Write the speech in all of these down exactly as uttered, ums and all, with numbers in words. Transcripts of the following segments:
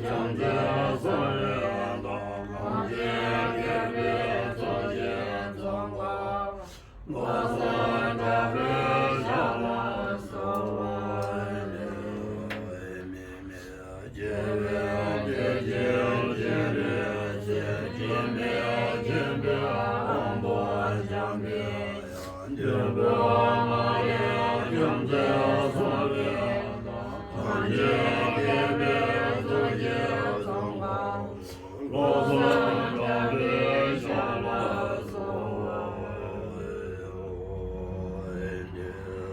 བྱང་ཆུབ་སེམས་དཔའི་གདམས་ངག་གི་དགེ་བའི་ཚོགས་ཀྱིས་ཚོགས་པ། ལོ་གསུམ་གྲགས་པའི་ཞབས་ལ་གསོལ་བ་འདེབས། སྐྱེ་བའི་སྐྱེ་འཆི་སྤྱན་རས་གཟིགས། སྐྱེ་མེད་སྐྱེ་འཆིའི་དབང་པོ་འཇོམས་པའི། འདོད་པ་མ་ལུས་ཕྱོགས་བཅུར་སོང་བའི། ཐམས་ཅད་མཁྱེན་པའི་ཐུགས་ཀྱི་ཚོགས་འཁོར། ལོ་གསུམ་གྲགས་པའི་ཞབས་ལ་གསོལ་བ་འདེབས།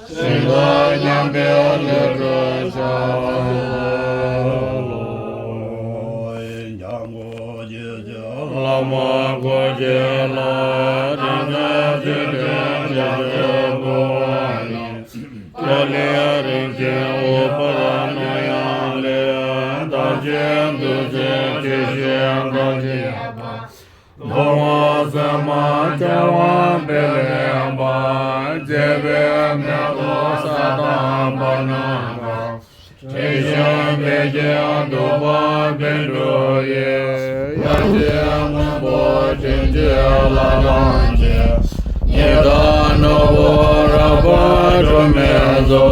ཤིན་ཏུ་མཉམ་པའི་ལུས་སྲོག་ཆགས་པ་ལ། བླ་མ་འཁོར་གྱི་ལྷ། དེང་སང་ཚེ་འདིར་བྱང་ཆུབ་འཁོར་བ་ནི། ཏུ་ལེན་རིན་ཆེན་འོད་འབར་གནམ་ཡངས་ལས། བདག་གཞན་འདུ་འཛི་ཆེ་ཞེས་བཀའ་བརྒྱབ་པ། ཐུབ་དབང་སྲས་མོ་ཁྱབ་དབང་སྤེལ་ལེན་པ། མཛད་པའི་མེ་ཏོག་ས་དང་བར་སྣང་གང་། དྲི་ཞིམ་བད་ཀྱི་བདུག་པ་བཻ་ཌཱུརྱའི། ཡ་མཚན་སྔོན་པོ་དྲི་མཆོག་ལ་ལྷམ་གྱིས། ཉི་ཟླ་ནོར་བུ་རབ་འབར་སྒྲོན་མེ་མཚོ།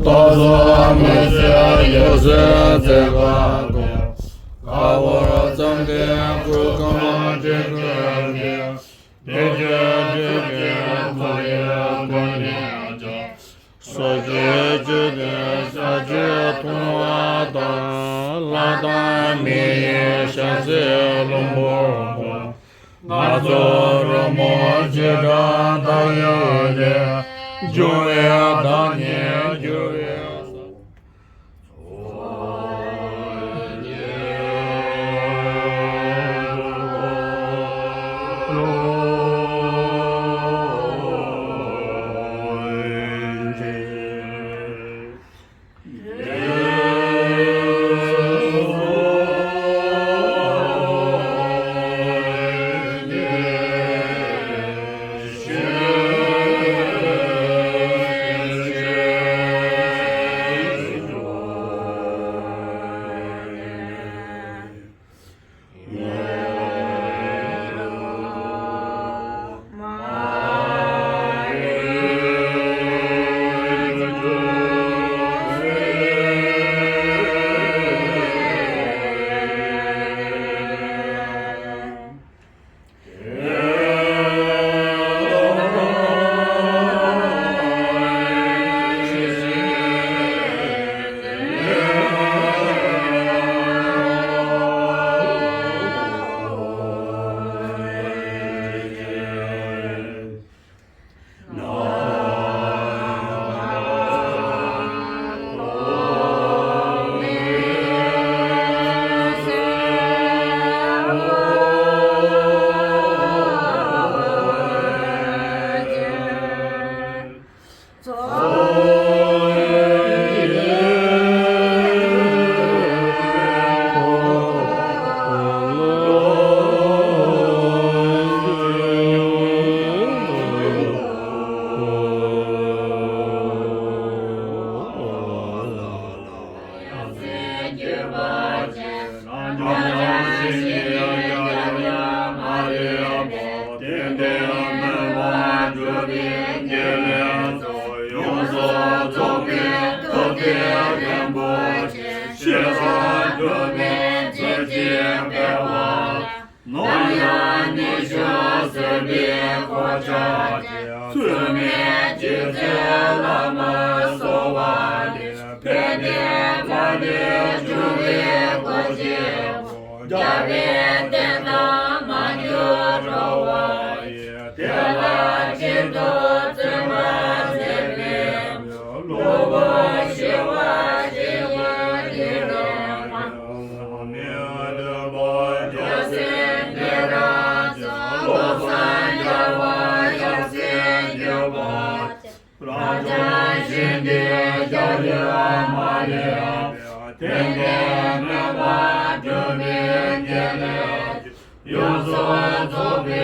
ཏོག་ཙམ་མི་བཟད་འོད་ཟེར་འཛིན་པ་ཀུན། དཀར་པོར་བརྩམས་ཏེ་གུར་གུམ་དྲི་བསྐོལ་ཏེ། བདེ་སྤྱོད་བཅུ་སྟེ་མཚོ་ཡི་མགོ་ནས་ཀྱང་། སོ་སྐྱེ་བཅུ་སྟེ་ས་བཅུད་འཐུང་བ་དང་། ལྷ་དང་མི་ཡི་ཞལ་ཟས་བློན་པོ་ཀུན། ནག་ཚོགས་རོལ་མོ་བྱེ་བྲག་དག་ཡོད་དེ། འབྱུང་བའི་བདག་ཉིད་འགྱུར་བའི་ ཡང་ཞིག་གི་རྒྱལ་ཡུལ་མ་ལུས་པ། དེང་འདིར་སྨོན་པ་འགྲུབ་པའི་དགེ་ལེགས་སོགས། ཡོངས་སུ་རྫོགས་པའི་ཐུགས་བརྩེ་རིན་པོ་ཆེ། བཤད་པ་གྲུབ་པའི་རྫུན་གྱི་སྤེལ་བ། ནམ་ཡང་ནུས་ཤུགས་ཟད་པའི་གོ་ཆ་ཅན། ཚུལ་མིན་རྗེ་བཙུན་བླ་མར་གསོལ་བ་འདེབས། ཕན་བདེ་མ་ལུས་འབྱུང་བའི་སྒོ་འབྱེད་པ། རྒྱལ་བའི་བསྟན་དང་མ་གྱུར་འགྲོ་བ་ཡི། བདེ་བ་ཆེན་པོ་སྩོལ་བར་མཛད་པའི་གློ་བུར་ཞི་བ་ཞིག་ཡོད་དེ་རེད། ཨ་མི་ཨ་དུ་བ་རྒྱལ་སྲས་ཉེ་རབས་ཚོ། བློ་བཟང་རྒྱལ་བ་ཡབ་སྲས་མགོན་པོ། རབ་འབྱམས་ཞིང་གི་རྒྱལ་ཡུལ་མ་ལུས་པའི། དེང་འདིར་སྨོན་པ་འགྲུབ་པའི་དགེ་ལེགས། ཡོངས་སུ་རྫོགས་པའི་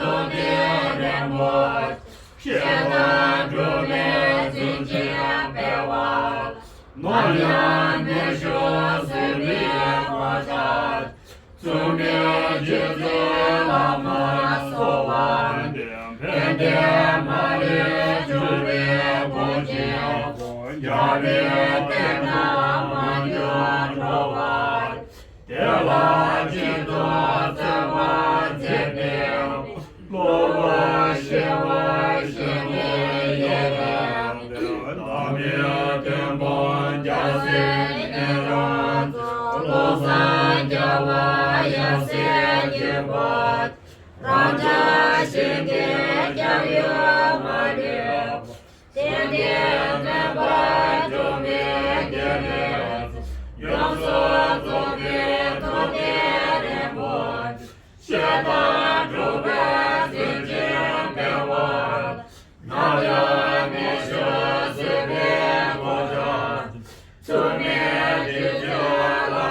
ཐུགས་བརྩེ་རིན་པོ་ཆེ། བཤད་པ་གྲུབ་པའི་རྫུན་གྱི་སྤེལ་བ། ནམ་ཡང་ནུས་ཤུགས་ཟད་པའི་གོ་ཆ། ཚུལ་མིན་རྗེ་བཙུན་བླ་མར་གསོལ་བ་འདེབས། ཕན་བདེ་མ་ལུས་འབྱུང་བའི་སྒོ་འབྱེད་པ། རྒྱལ་བའི་བསྟན་དང་མ་གྱུར་འགྲོ་བ་ཡི། བདེ་བ་ཆེན་པོ་སྩོལ་བར་མཛད་པའི་གློ་བུར་ཞི་བ་ཞིག་ཡོད་དེ་རེད། བདག་མེད་མགོན་པོ་རྒྱལ་སྲས་ཉེ་རབས་ཚོ། བློ་བཟང་རྒྱལ་བ་ཡབ་སྲས་མགོན་པོ། རབ་འབྱམས་ཞིང་གི་རྒྱལ་ཡུལ་མ་ལུས་པ། དེང་འདིར་སྨོན་པ་འགྲུབ་པའི་དགེ་ལེགས། ཡོངས་སུ་རྫོགས་པའི་ཐུགས་བརྩེ་རིན་པོ་ཆེ། བཤད་པ་གྲུབ་པའི་རྫུན་གྱི་སྤེལ་བ། ནམ་ཡང་ནུས་ཤུགས་ཟད་པའི་གོ་ཆ། ཚུལ་མིན་རྗེ་བཙུན་བླ་མར་གསོལ་བ། ཕན་བདེ་མ་ལུས་འབྱུང་བའི་སྒོ་འབྱེད་པ།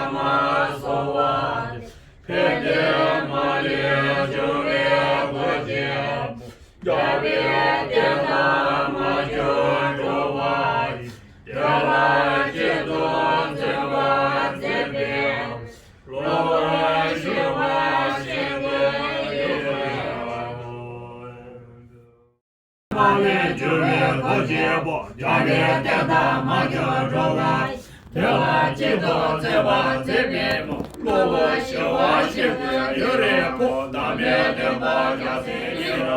རྒྱལ་བའི་བསྟན་དང་མ་གྱུར་འགྲོ་བ་ཡི། བདེ་བ་ཆེན་པོ་སྩོལ་བར་མཛད་པའི་གློ་བུར་ཞི་བ་ཞིག་ཡོད་དེ་རེད། མ་ལུས་འབྱུང་བའི་སྒོ་འབྱེད་པ། རྒྱལ་བའི་བསྟན་དང་མ་གྱུར་འགྲོ་བ་ཡི། བདེ་བ་ཆེན་པོ་སྩོལ་བར་མཛད་པའི་གློ་བུར་ཞི་བ་ཞིག་ཡོད་རེད་པོ། བདག་མེད་མགོན་པོ་རྒྱལ་སྲས་ཉེ་རབས་ཚོ། བློ་བཟང་རྒྱལ་བ་ཡབ་སྲས་མགོན་པོ་ཆེ། རབ་འབྱམས་ཞིང་གི་རྒྱལ་ཡུལ་མ་ལུས་པ།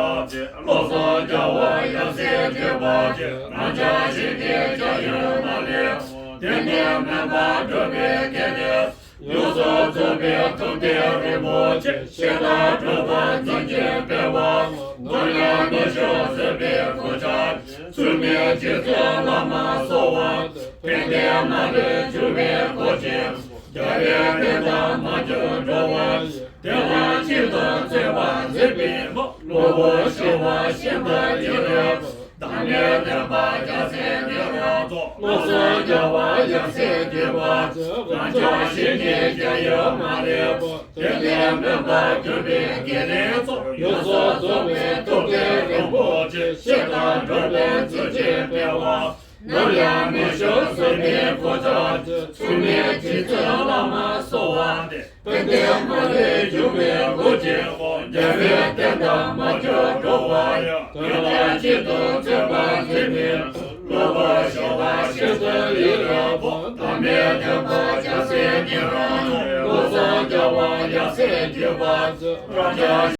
དེང་འདིར་སྨོན་པ་འགྲུབ་པའི་དགེ་ལེགས། ཡོངས་སུ་རྫོགས་པའི་ཐུགས་བརྩེ་རིན་པོ་ཆེ། བཤད་པ་གྲུབ་པའི་རྫུན་གྱི་སྤེལ་བ། ནམ་ཡང་ནུས་ཤུགས་ཟད་པའི་གོ་ཆ། ཚུལ་མིན་རྗེ་བཙུན་བླ་མར་གསོལ་བ། ཕན་བདེ་མ་ལུས་འབྱུང་བའི་སྒོ་འབྱེད་པ། རྒྱལ་བའི་བསྟན་དང་མ་གྱུར་འགྲོ་བ་ཡི། བདེ་བ་ཆེན་པོ་སྩོལ་བར་མཛད་པའི་གློ་བུར་ཞི་བ་ཞིག་ཡོད་དེ་རེད། བདག་མེད་མགོན་པོ་རྒྱལ་སྲས་ཉེ་རབས་ཚོ། བློ་བཟང་རྒྱལ་བ་ཡབ་སྲས་མགོན་པོ་ཆེ། རབ་འབྱམས་ཞིང་གི་རྒྱལ་ཡུལ་མ་ལུས་པ། དེང་འདིར་སྨོན་པ་འགྲུབ་པའི་དགེ་ལེགས་ཚོགས། ཡོངས་སུ་རྫོགས་པའི་ཐུགས་བརྩེ་རིན་པོ་ཆེ། བཤད་པ་གྲུབ་པའི་རྫུན་གྱི་སྤེལ་བ། ནམ་ཡང་ནུས་ཤུགས་ཟད་པའི་གོ་ཆ། ཚུལ་མིན་རྗེ་བཙུན་བླ་མར་གསོལ་བ་འདེབས། ཕན་བདེ་མ་ལུས་འབྱུང་བའི་སྒོ་འབྱེད་པ། རྒྱལ་བའི་བསྟན་དང་མ་གྱུར་འགྲོ་བ་ཡི། བདེ་བ་ཆེན་པོ་སྩོལ་བར་མཛད་པའི་གློ་བུར་ཞི་བ་ཞིག་ཡོད་དེ་རེད། བདག་མེད་མགོན་པོ་རྒྱལ་སྲས་ཉེ་རབས་ཚོ། བློ་བཟང་རྒྱལ་བ་ཡབ་སྲས་མགོན་པོ་ཆེ། རབ་འབྱམས་